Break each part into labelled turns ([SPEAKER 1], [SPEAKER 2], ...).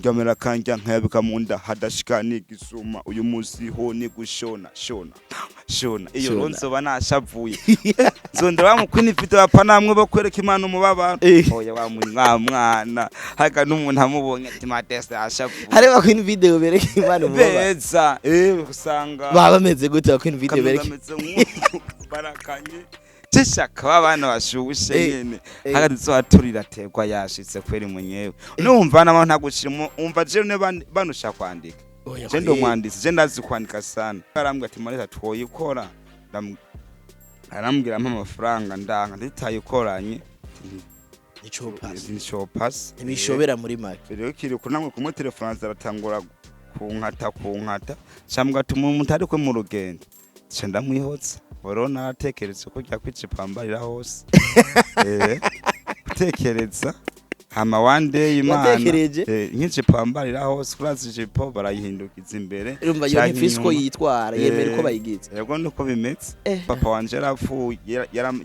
[SPEAKER 1] Ngamera kanja nkayabika munda hadashika n'igisuma. Uyu munsi ho ni gushona shona shona iyo.
[SPEAKER 2] Shona.
[SPEAKER 1] Ronzoba nashavuye, nzondera wa mukwini video bapana bo kwereka Imana umubabaro. Oya, wa mwana haga n'umuntu amubonye ati Madesa yashavuye.
[SPEAKER 2] Hari ba Queen Video bereka Imana umubabaro?
[SPEAKER 1] Beza, usanga
[SPEAKER 2] Baba bameze gute ba Queen Video
[SPEAKER 1] kameze
[SPEAKER 2] bereka?
[SPEAKER 1] Ameze nk'uko barakanye cishaka babana bashushe nyene. Hagati zohaturira terwa yashitse kweri mwenyewe numva nabo ntagushira umva je ne banusha kwandika.
[SPEAKER 2] Oya,
[SPEAKER 1] Je ndi umwanditsi, je ndazi kwandika sana. Arambwira ati Marita twoyikora. Arambwira mpa amafaranga, ndanga nditayikoranye.
[SPEAKER 2] Nico pass.
[SPEAKER 1] Nico pass.
[SPEAKER 2] Ntibishobera muri make.
[SPEAKER 1] Rero kiri kunamwe kumwe telefone zaratangura kunkata kunkata, cambwa ati umuntu mutari kwe mu rugendo ca ndamwihotsa boro naratekereza ko rya kwicipambarira hose, gutekereza hama one day Imana.
[SPEAKER 2] Watekereje?
[SPEAKER 1] Nk'icipambarira hose, kurazi ijipo barayihindukiza imbere
[SPEAKER 2] Urumva yo
[SPEAKER 1] canke
[SPEAKER 2] ntifise uko
[SPEAKER 1] inyuma.
[SPEAKER 2] yitwara, yemera uko bayigize.
[SPEAKER 1] Yego, niko bimeze. Papa wanje yarapfuye,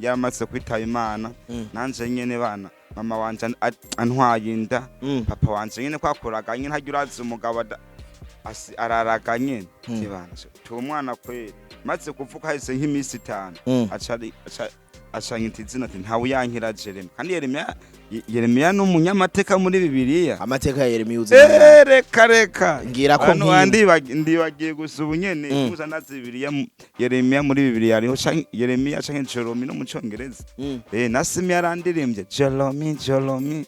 [SPEAKER 1] yaramaze kwitaba Imana. Nanje nyene bana mama wanje antwaye inda. Papa wanje nyene kwakuraga nyene ntarya, urazi umugabo araraga nyene. Tibana tu umwana kweri maze kuvuka hahise nk'iminsi 5 acanyita izina ati ntawe uyankira Jeremy, kandi Yeremiya, Yeremiya ni umunyamateka muri Bibiliya.
[SPEAKER 2] Amateka ya Yeremiya uzi?
[SPEAKER 1] Reka reka.
[SPEAKER 2] Ngira ko
[SPEAKER 1] Hano
[SPEAKER 2] nkino.
[SPEAKER 1] ndibagiye gusa ubu nyene. Muza ndazi Bibiliya, Yeremiya muri Bibiliya hariho Yeremiya canke Jeremy no mu Congereza. Na Simi yarandirimbye Jeremy Jeremy.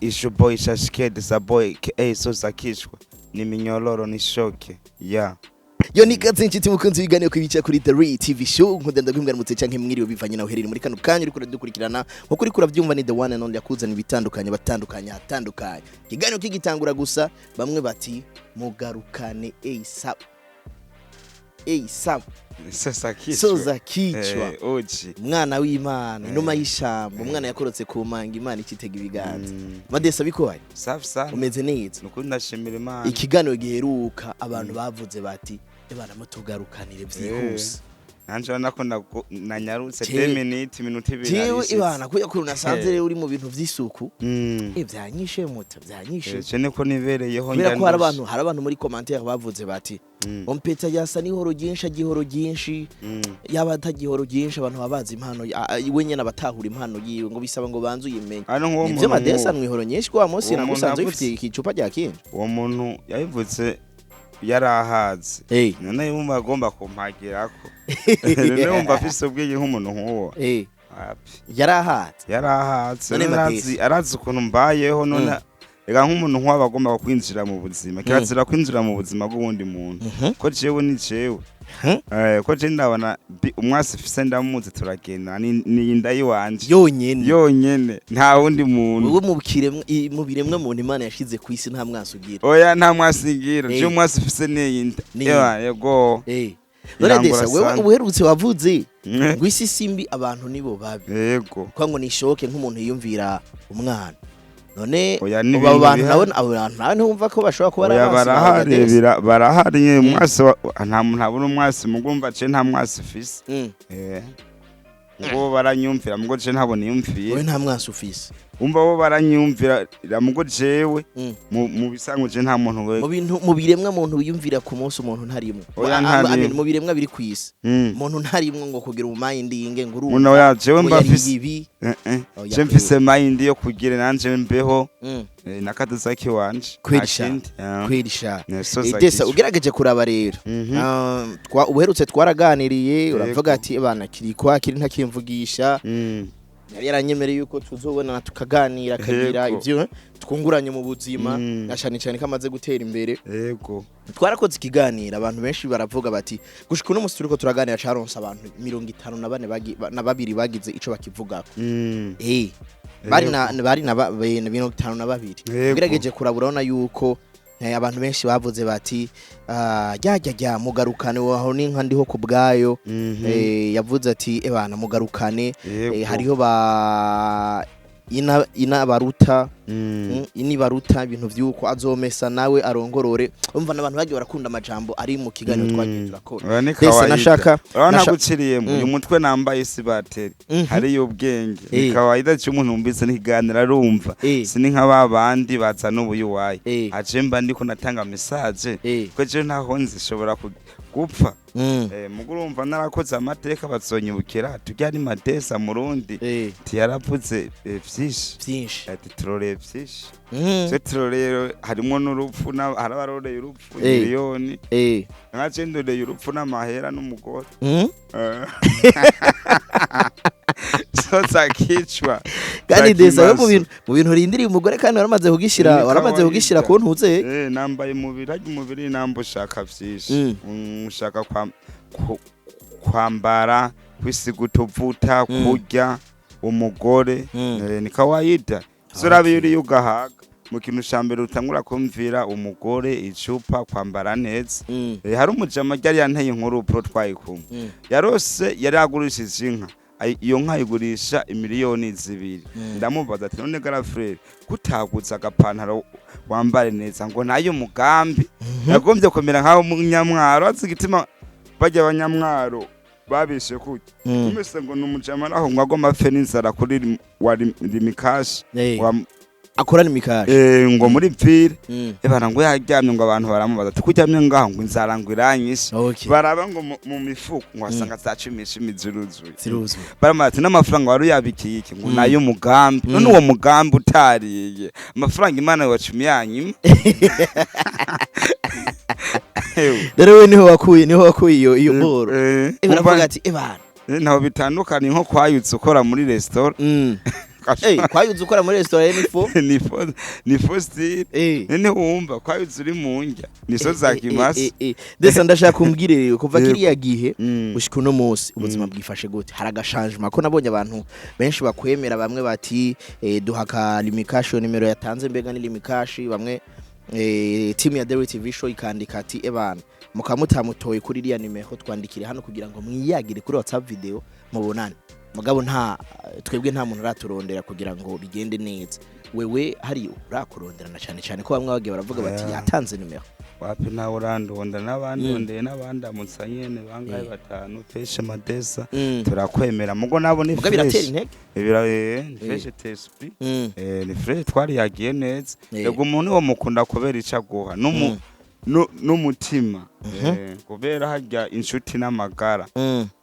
[SPEAKER 1] It's your boy Shashike, this a boy aka Sosa Kishwa. Ni minyororo ni shoke. Yeah.
[SPEAKER 2] Yo, ni kaze inshuti mukunzi w'ibiganiro kwibica kuri The Real TV Show. Nkunda ndagwimbwa mutse canke mwiriwe bivanye nawe uherereye muri kano kanya uriko uradukurikirana. Nkuko uriko uravyumva, ni the one and only yakuzana ibitandukanye batandukanye hatandukanye. Ikiganiro kigitangura gusa bamwe bati mugarukane ASAP ASAP.
[SPEAKER 1] Sosa Kishwa.
[SPEAKER 2] Soza Kichwa.
[SPEAKER 1] Oji.
[SPEAKER 2] Umwana w'Imana, inuma y'ishamba, umwana yakorotse ku manga Imana ikitega ibiganza. Madesa, bikoye?
[SPEAKER 1] Safi sana.
[SPEAKER 2] Umeze neza?
[SPEAKER 1] Nukuri ndashimira Imana.
[SPEAKER 2] Ikiganiro giheruka abantu bavuze bati ebana mutugarukanire byihuse.
[SPEAKER 1] Nanje urabona ko nanyarutse
[SPEAKER 2] Jewe-
[SPEAKER 1] 2 minutes, iminota 2
[SPEAKER 2] Jewe
[SPEAKER 1] narishitse.
[SPEAKER 2] ibana kuya kuri nasanze rero uri mu bintu vy'isuku. Vyanyishe muta vyanyishe.
[SPEAKER 1] Je niko nibereyeho.
[SPEAKER 2] Kubera ko hari
[SPEAKER 1] njya
[SPEAKER 2] abantu, hari abantu muri commentaire bavuze bati ompeta yasa n'ihoro ryinshi, agihoro ryinshi. Yaba atagihoro ryinshi, abantu baba bazi impano we nyene abatahura impano yiwe ngo bisaba ngo banze uyimenye.
[SPEAKER 1] Hano nk'uwo
[SPEAKER 2] Nivyo
[SPEAKER 1] muntu
[SPEAKER 2] Madesa mwihoro nyinshi kwa munsi
[SPEAKER 1] uwo muntu
[SPEAKER 2] nagusanze
[SPEAKER 1] yavuze-
[SPEAKER 2] ufite ikicupa rya kinji.
[SPEAKER 1] Uwo muntu yabivuze yarahaze. None yumva agomba kumpagirako, none yumva afise ubwenge nk'umuntu nk'uwo? Wapi.
[SPEAKER 2] Yarahaze.
[SPEAKER 1] Yarahaze.
[SPEAKER 2] None
[SPEAKER 1] None
[SPEAKER 2] Madesa.
[SPEAKER 1] arazi ukuntu mbayeho. None reka nk'umuntu nk'uwo aba agomba kwinjira mu buzima, kirazira kwinjira mu buzima bw'uwundi muntu. Ko jewe ni jewe. Ko je ndabona umwasi mfise ndamuzi, turagenda ni inda yiwanje.
[SPEAKER 2] Yonyene.
[SPEAKER 1] Yonyene, nta wundi muntu.
[SPEAKER 2] Wowe mu biremwa muntu Imana yashize ku isi nta mwasi ugira.
[SPEAKER 1] Oya, nta mwasi ngira. Je umwasi mfise ni inda.
[SPEAKER 2] Ni
[SPEAKER 1] Ewa, yego.
[SPEAKER 2] None
[SPEAKER 1] Irangora
[SPEAKER 2] Desa, wewe
[SPEAKER 1] sana.
[SPEAKER 2] ubuherutse wavuze ngo isi simbi, abantu nibo babi.
[SPEAKER 1] Yego.
[SPEAKER 2] Kwa ngo nishoke nk'umuntu yiyumvira umwana. None
[SPEAKER 1] Oya, ni
[SPEAKER 2] abo
[SPEAKER 1] ibintu
[SPEAKER 2] bantu
[SPEAKER 1] bihari.
[SPEAKER 2] nawe, abo bantu nawe ntiwumva ko bashobora kuba ari
[SPEAKER 1] Oya,
[SPEAKER 2] abansi bawe,
[SPEAKER 1] barahari.
[SPEAKER 2] Desa?
[SPEAKER 1] Barahari nyene. Umwasi nta muntu abura umwasi, mugumva je nta mwasi mfise. Ngo baranyumvira, mugo je ntabwo niyumviye.
[SPEAKER 2] Wowe nta mwasi ufise.
[SPEAKER 1] Umva, bo baranyumvira, mugo jewe mu bisanzwe je nta muntu we.
[SPEAKER 2] Mu bintu, mu biremwa muntu wiyumvira ku munsi, umuntu ntarimwo.
[SPEAKER 1] Oya, ntarimwo.
[SPEAKER 2] I mean, mu biremwa biri ku isi umuntu ntarimwo ngo kugira umumindinge ngo urumva
[SPEAKER 1] Muno oya, jewe
[SPEAKER 2] ngo
[SPEAKER 1] mba
[SPEAKER 2] yariye
[SPEAKER 1] mfise
[SPEAKER 2] ibi. Oya,
[SPEAKER 1] je mfise mind yo kugira nanje mbeho. Nakaduza kiwanje.
[SPEAKER 2] Kweli
[SPEAKER 1] Nta
[SPEAKER 2] sha.
[SPEAKER 1] kindi. Yeah.
[SPEAKER 2] Kweli sha.
[SPEAKER 1] Ne, soza
[SPEAKER 2] Desa,
[SPEAKER 1] kichwa.
[SPEAKER 2] ugerageje kuraba rero. Ubuherutse twaraganiriye, uravuga ati bana kiri kwa kiri ntakimvugisha. Yari yaranyemereye yuko tuzobonana tukaganira, akagira ivyo twunguranye mu buzima, na cyane cyane ko amaze gutera imbere. Twarakoze ikiganiro, abantu benshi baravuga bati gushika uno musi turiko turaganira caronse abantu 54 na babiri bagize ico bakivugako. Bari na bari na 52. Ugerageje kuraba urabona yuko abantu benshi bavuze bati ah, rya rya rya mugarukane waho n'inka ndiho ku bwayo. Yavuze ati ebana mugarukane. Hariho ba ina baruta. Nibaruta ibintu vy'uko azomesa nawe arongorore. Umva, n'abantu bagiye barakunda amajambo ari mu kiganiro twagiye turakora.
[SPEAKER 1] Oya, ni
[SPEAKER 2] Desa,
[SPEAKER 1] kawaida.
[SPEAKER 2] nashaka
[SPEAKER 1] Urabona, naguciriyemo, uyu mutwe nambaye si bateri, hariyo ubwenge, ni kawaida cy'umuntu wumvise n'ikiganiro arumva. Sini nka ba bandi bazana ubuyuwayi, aje mba ndiko natanga message, ko je ntaho nzishobora gupfa. Mugo urumva narakoze amateka, bazonyibukira tujya ari Madesa Murundi, tiyaravuze vyinshi.
[SPEAKER 2] Vyinshi.
[SPEAKER 1] Ati turoreye vyinshi. Ivyo turoreye harimwo n'urupfu, hari abaroreye urupfu, miliyoni, nka je ndoreye urupfu n'amahera n'umugore. Soza kicwa.
[SPEAKER 2] Kandi Desa, we mu
[SPEAKER 1] Zakimaso.
[SPEAKER 2] bintu mu bintu urindiriye umugore, kandi waramaze kugishira
[SPEAKER 1] Ni
[SPEAKER 2] waramaze
[SPEAKER 1] kawaida.
[SPEAKER 2] kugishira ku ntuze.
[SPEAKER 1] Nambaye umubiri, harya umubiri namba ushaka vyinshi. Ushaka kwambara, kwisiga utuvuta, kurya, umugore. Ni kawaida. Zurabe iyo uriye ugahaga, mu kintu ca mbere utangura kumvira umugore, icupa, kwambara neza. Hari umujama ryari yanteye inkuru pro twayikumwe, yarose yari agurishije inka. Iyo nka ayigurisha imiliyoni 2. Ndamubaza ati: "None grand frère, kutaguza agapantaro wambare neza?" Ngo nayo mugambi yagombye kumera nk'aho munyamwaro azi igituma bajya abanyamwaro babishe kuki. Umese ngo ni umujama naho ngo agomba apfe n'inzara kuri wa rimikashi wa
[SPEAKER 2] Akorana imikashi.
[SPEAKER 1] Ngo muri pfire. Ebana, ngo yaryamye, ngo abantu baramubaza ati: "Kuryamye ngaho?" Ngo inzara ngo iranyishe. Baraba ngo mu mifuko, ngo wasanga za 10 ziruzuye.
[SPEAKER 2] Ziruzuye.
[SPEAKER 1] Baramubaza ati: "N'amafaranga wari uyabikiye iki?" Ngo nayo umugambi. None uwo mugambi utariye amafaranga, Imana wacumi yanyima? Ewe.
[SPEAKER 2] Rero we niho wakuye iyo boro. Baravuga ati ebana.
[SPEAKER 1] Ntaho bitandukanye nko kwayutse ukora muri resitora.
[SPEAKER 2] Kwayuze ukora muri restaurant ni fo.
[SPEAKER 1] Ni fo style. None wumva kwayutse uri mu ndya niso za kimasa.
[SPEAKER 2] Desa, ndashaka kumbwire, kuva kiriya gihe gushika uno munsi, ubuzima bwifashe gute? Hari agashangement? Ko nabonye abantu benshi bakwemera, bamwe bati duha ka Lumicash, nimero yatanze mbega ni Lumicash? Bamwe team ya Derry TV Show ikandika ati: "Ebana, mukamutamutoye kuri iriya nimero, twandikire hano kugira ngo mwiyagire kuri WhatsApp video mubonane." Mugabo nta twebwe nta muntu araturondera kugira ngo bigende neza. Wewe hari urakurondera, na cyane cyane ko bamwe bagiye baravuga bati yatanze nimero?
[SPEAKER 1] Wapi, nawe urandonda n'abandondeye n'abandamutsa nyene bangahe, batanu feshe Madesa, turakwemera mugo nabo ni
[SPEAKER 2] Muga biratera
[SPEAKER 1] fresh.
[SPEAKER 2] intege.
[SPEAKER 1] Ibira ni fresh TSP. Ni fresh, twariyagiye neza. Ego, umuntu wo mukunda kubera ico aguha n'umutima. Kubera harya inshuti n'amagara,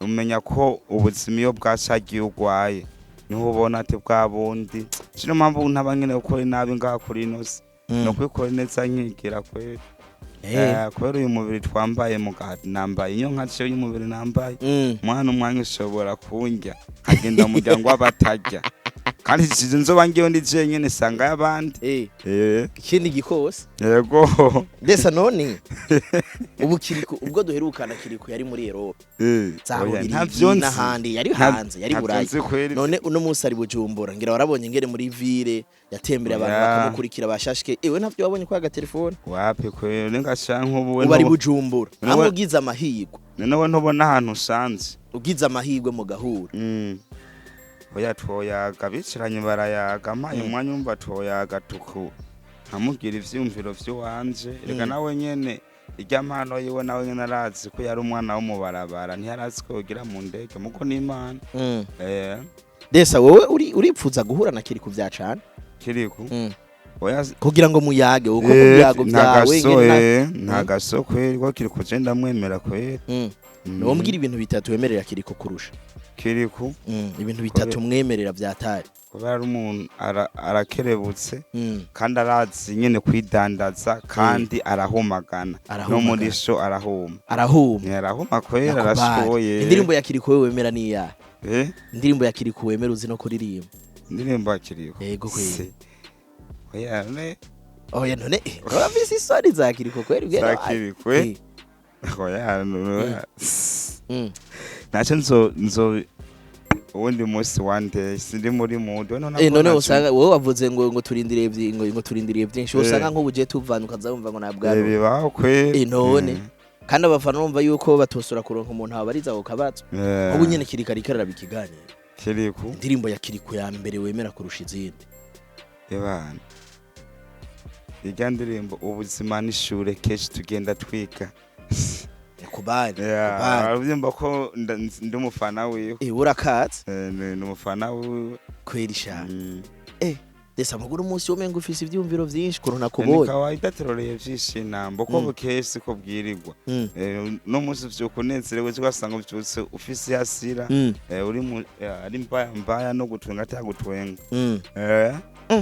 [SPEAKER 1] umenya ko ubuzima iyo bwashagiye ugwaye niho ubona ati bwa bundi sino mpamvu ntaba nkeneye gukora inabi ngaha kuri ino si, no kwikora neza nkigira kweri. Kubera uyu mubiri twambaye mugahati nambaye, iyo nka ciyo y'umubiri nambaye, umwana umwanya ushobora kundya nkagenda mu muryango w'abatarya, kandi sizo nzoba ngiyeho ndi jenyene, sangayo abandi.
[SPEAKER 2] Ikindi gikose.
[SPEAKER 1] Yego.
[SPEAKER 2] Desa, none ubu Kiriko, ubwo duherukana Kiriko yari muri Europe, za
[SPEAKER 1] Oya,
[SPEAKER 2] Bubiligi
[SPEAKER 1] ntavyo nzi.
[SPEAKER 2] n'ahandi yari hanze, yari
[SPEAKER 1] Ntavyo
[SPEAKER 2] Burayi.
[SPEAKER 1] nzi kweri.
[SPEAKER 2] None uno munsi ari Bujumbura, ngira warabonye ngere muri ville yatembereye, abantu
[SPEAKER 1] Oya.
[SPEAKER 2] bakamukurikira bashashike. Ewe, ntavyo wabonye kwa gatelefone?
[SPEAKER 1] Wapi kweri, ningasha nk'ubu
[SPEAKER 2] Ubu ari Bujumbura. Amwe ugize amahirwe,
[SPEAKER 1] none we ntubona ahantu usanze?
[SPEAKER 2] Ugize amahirwe mugahura.
[SPEAKER 1] Oya, twoyaga bicaranye barayaga, mpaye umwanya umva twoyaga tuku nkamubwira ivyiyumviro vy'iwanje. Reka, nawe nyene irya mpano yiwe, nawe nyene arazi ko yari umwana wo mubarabara, ntiyarazi ko yogira mu ndege, muko n'Imana.
[SPEAKER 2] Desa, wowe uri uripfuza guhura na Kiriku vya cane?
[SPEAKER 1] Kiriku? Oya.
[SPEAKER 2] Kugira ngo muyage uko mu byago byawe
[SPEAKER 1] Ntagaso.
[SPEAKER 2] ngene
[SPEAKER 1] Ntagaso kweri, ko Kiriku je ndamwemera kweri.
[SPEAKER 2] Wombwira ibintu bitatu wemerera Kiriko kurusha.
[SPEAKER 1] Kiriku?
[SPEAKER 2] Ibintu bitatu mwemerera vyatari.
[SPEAKER 1] Kubera ari umuntu arakerebutse, kandi arazi nyene kwidandaza, kandi arahumagana no
[SPEAKER 2] Arahumagana.
[SPEAKER 1] muri sho arahuma.
[SPEAKER 2] Arahuma.
[SPEAKER 1] Ni arahuma kweri.
[SPEAKER 2] Nakubali.
[SPEAKER 1] Arashoboye.
[SPEAKER 2] Indirimbo ya Kiriko wewe wemera ni iyahe? Indirimbo ya Kiriko wemera uzi no kuririmba.
[SPEAKER 1] Indirimbo ya Kiriko?
[SPEAKER 2] Yego kweri.
[SPEAKER 1] Oya ne.
[SPEAKER 2] Oya, none urafise isoni za Kiriko kweri bwera?
[SPEAKER 1] Za Kiriko, eh? Oya, ntacyo, nzo uwundi munsi, one day, sindi muri mood none.
[SPEAKER 2] None usanga wowe wavuze ngo turindiriye ngo turindiriye byinshi, usanga nk'ubu je tuvana ukaza wumva ngo nabwaro.
[SPEAKER 1] Bibaho kweri.
[SPEAKER 2] None kandi abafana bumva yuko batosora kuronka umuntu abariza ako kabazo. Ubu nyene Kiriko ariko araraba ikiganiro.
[SPEAKER 1] Kiriku?
[SPEAKER 2] Indirimbo ya Kiriko ya mbere wemera kurusha izindi.
[SPEAKER 1] Ebana. Irya ndirimbo, ubuzima n'ishure, kenshi tugenda twiga.
[SPEAKER 2] Kubali.
[SPEAKER 1] Yeah,
[SPEAKER 2] Kubali.
[SPEAKER 1] Arabyumva ko ndi umufana wiwe.
[SPEAKER 2] Urakatse.
[SPEAKER 1] Ni umufana wiwe.
[SPEAKER 2] Kweri sha. Desa, mugura umunsi womenga ufise ivyumviro vyinshi kuntu nakubonye.
[SPEAKER 1] Ni kawaida, turoreye vyinshi nambo ko bukeye siko bwirirwa. No munsi vyuka unezerewe, ugasanga uvyutse ufise hasira, uri mu ari mbaya mbaya no gutwenga atagutwenga.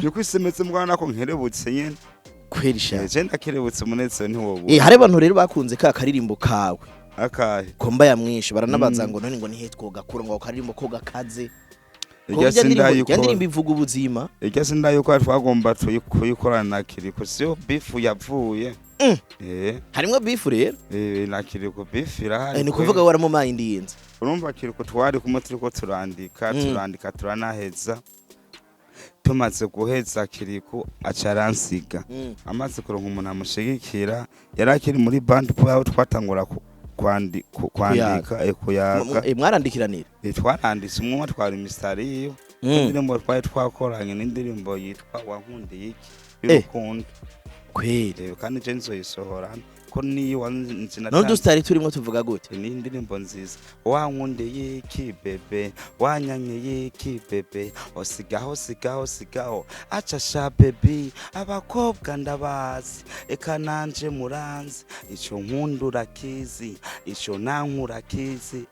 [SPEAKER 1] Yuko isemetse mwana nako nkerebutse nyene.
[SPEAKER 2] Kweri sha.
[SPEAKER 1] Je ndakerebutse, umunezero ntiwobura.
[SPEAKER 2] Hari abantu rero bakunze ka karirimbo kawe.
[SPEAKER 1] Akahe?
[SPEAKER 2] Komba ya mwinshi, baranabaza ngo none ngo nihe twogakura ngo ako karirimbo ko gakaze.
[SPEAKER 1] Irya
[SPEAKER 2] Irya ndirimbo
[SPEAKER 1] sindayikora.
[SPEAKER 2] ndirimbo ivuga ubuzima.
[SPEAKER 1] Irya sindayikora, twagomba kuyikorana na Kiriko, siyo beef yavuye.
[SPEAKER 2] Harimwo beef rero?
[SPEAKER 1] Na Kiriko beef irahari.
[SPEAKER 2] Ni kuvuga waramumayindinze.
[SPEAKER 1] Urumva Kiriko twari kumwe turiko turandika, turandika turanaheza. Tumaze guheza, Kiriko aca aransiga. Amaze kuronka umuntu amushigikira, yari akiri muri band aho twatangura kwandika, kuyaga.
[SPEAKER 2] Mwarandikiranira?
[SPEAKER 1] Twaranditse umwe twari imisitari yiwe. Indirimbo twari twakoranye n'indirimbo yitwa Wankundiye Iki y'urukundo.
[SPEAKER 2] Kweri.
[SPEAKER 1] Kandi je nzoyisohora ko niyo wanzi.
[SPEAKER 2] None udusitari turimo tuvuga gute?
[SPEAKER 1] Ni indirimbo nziza. Wankundiye iki bébé, wanyanyeye iki bébé, osigaho sigaho sigaho, aca sha baby, abakobwa ndabazi, eka nanje muranzi, ico nkunda urakizi, ico nankura urakizi,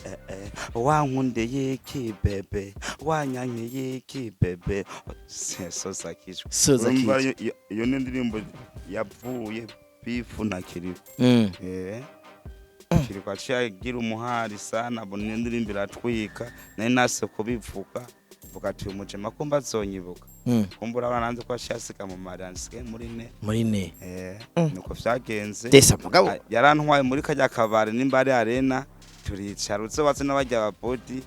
[SPEAKER 1] wankundiye iki bébé, wanyanyeye iki bébé. Soza kijwi.
[SPEAKER 2] Soza.
[SPEAKER 1] Urumva
[SPEAKER 2] Kijwi.
[SPEAKER 1] iyo ni indirimbo yavuye beef na Kiriko. Kiriko aciye agira umuhari sana, abona indirimbo iratwika, nari nase kubivuga, vuga ati uyu mujema kumba azonyibuka. Kumbura abana nanze ko aciye asiga mu marira, nsigaye muri ne.
[SPEAKER 2] Muri ne.
[SPEAKER 1] Nuko vyagenze.
[SPEAKER 2] Desa, mugabo.
[SPEAKER 1] Ah, yarantwaye muri karya kabare nimba ari arena, turicara, uzobaze n'abarya ababodi.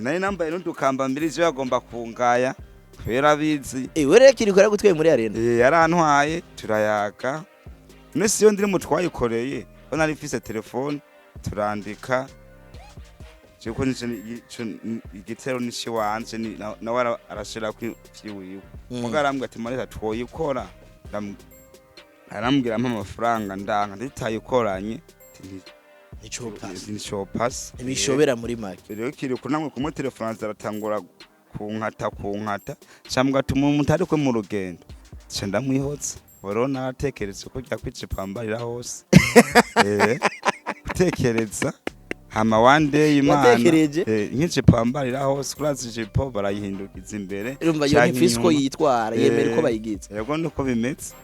[SPEAKER 1] Nari nambaye n'udukamba mbiri, ivyo yagomba kungaya kubera abizi.
[SPEAKER 2] We rero Kiriko yaragutwaye muri arena?
[SPEAKER 1] Yarantwaye turayaga. Nese iyo ndirimbo twayikoreye ko nari mfise telefone, turandika Jeko igitero ni ciwanje, nawe arashirako ivyiwiwe. Muga arambwira ati mareta twoyikora. Arambwira ampa amafaranga, ndanka nditayikoranye.
[SPEAKER 2] Nico pass.
[SPEAKER 1] Nicopasi.
[SPEAKER 2] Ntibishobera muri make.
[SPEAKER 1] Rero Kiriko namwe kumutelefona aratangura kunkata kunkata, cambwa ati umuntu mutari kwe mu rugendo, nca ndamwihotsa. Rero naratekereza ko rya kwicipambarira hose, gutekereza hama one day Imana.
[SPEAKER 2] Watekereje?
[SPEAKER 1] Nk'icipambarira hose, kurazi ijipo barayihindukiza imbere
[SPEAKER 2] Urumva iyo
[SPEAKER 1] canke
[SPEAKER 2] ntifise uko
[SPEAKER 1] inyuma.
[SPEAKER 2] yitwara, yemera uko bayigize.
[SPEAKER 1] Yego, niko bimeze.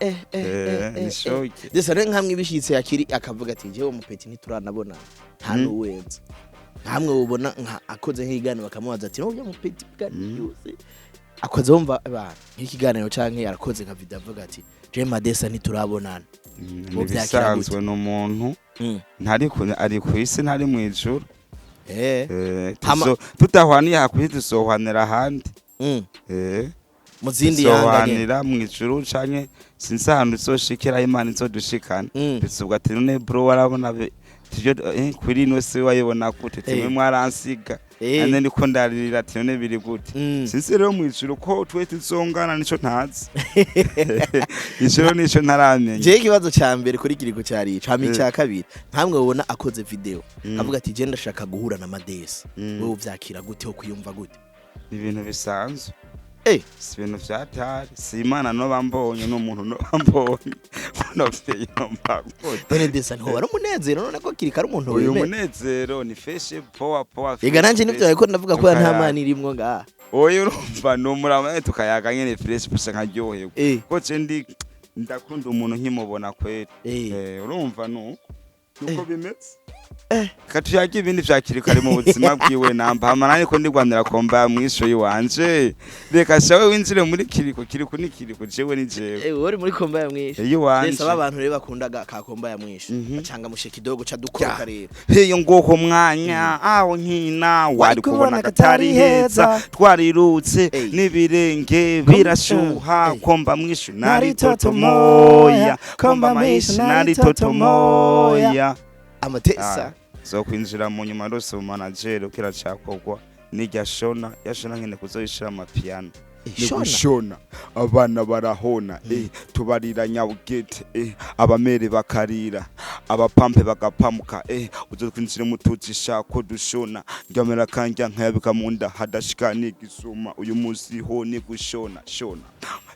[SPEAKER 1] Ni shoke.
[SPEAKER 2] Desa, rero nkamwe ibishitse yakiri akavuga ati jewe mupeti ntituranabona nta n'uwenza, nkamwe ubona nka akoze nk'ikiganiro bakamubaza ati nubyo mupeti bwa byose akoze, wumva abantu nk'ikiganiro canke yarakoze nka video avuga ati je Madesa ntiturabonana.
[SPEAKER 1] Ni
[SPEAKER 2] Vyakira gute?
[SPEAKER 1] bisanzwe, ni umuntu ntari ari ku isi, ntari mu ijuru. Tudahwaniye hakuye, tuzohwanira ahandi.
[SPEAKER 2] Mu zindi yanga nyene.
[SPEAKER 1] Tuzohwanira mu ijuru canke sinzi ahantu izoshikira, Imana izodushikana. Tuzovuga ati none bro, warabona tuvyo kuri ino si wayibona gute? Timwe mwaransiga, nane ndiko ndarira ati none biri gute? Sinzi rero mu ijuru ko twe tuzongana, nico ntazi ico nico ntaramenya.
[SPEAKER 2] Jewe ikibazo ca mbere kuri Kiriko cari ico, hama icya kabiri, nkamwe ubona akoze video avuga ati je ndashaka guhura na Madesa, wewe uvyakira gute, wo kwiyumva gute?
[SPEAKER 1] Ni ibintu bisanzwe. Si ibintu vyatari, si Imana noba mbonye, n'umuntu noba mbonye novyiyumva gute?
[SPEAKER 2] None Desa, ntihoba ari umunezero none ko Kiriko ari umuntu
[SPEAKER 1] Uyu
[SPEAKER 2] wemera?
[SPEAKER 1] munezero ni fresh, power power.
[SPEAKER 2] Ega nanje nivyo ariko ndavuga ko nta
[SPEAKER 1] Tukayaga.
[SPEAKER 2] mana irimwo ngaha.
[SPEAKER 1] Oya, urumva ni umurama, tukayaga nyene fresh gusa nkaryoherwa. Ko je ndi ndakunda umuntu nkimubona kweri. Urumva nuko bimeze. Katuyaga ibindi vya Kiriko ari mu buzima bwiwe namba hama nanje ko ndigwanira komba mwisho yiwanje, reka shawe winjire muri Kiriko. Kiriko ni Kiriko, jewe ni jewe.
[SPEAKER 2] Uri muri komba ya mwisho.
[SPEAKER 1] Yiwanje.
[SPEAKER 2] Desa, abantu rero bakundaga ka komba ya mwisho, bacanga mushe kidogo ca dukoroka rero.
[SPEAKER 1] Heyo ngoko mwanya aho nkina wari kubona katari heza, twarirutse n'ibirenge birashuha. Komba mwishu nari toto moya, komba mwishu nari toto moya.
[SPEAKER 2] Amatesa.
[SPEAKER 1] Zo kwinjira mu nyuma rose mu manager ukira cakogwa n'irya shona yashona nkene kuzoyishira amapiano. Ni
[SPEAKER 2] Shona.
[SPEAKER 1] Gushona abana barahona, tubarira nyabugete, abamere bakarira, abapampe bagapamuka, uzotwinjire mutujisha ko dushona ndyamera kanja nkayabika munda hadashika n'igisuma. Uyu munsi ho ni gushona, shona,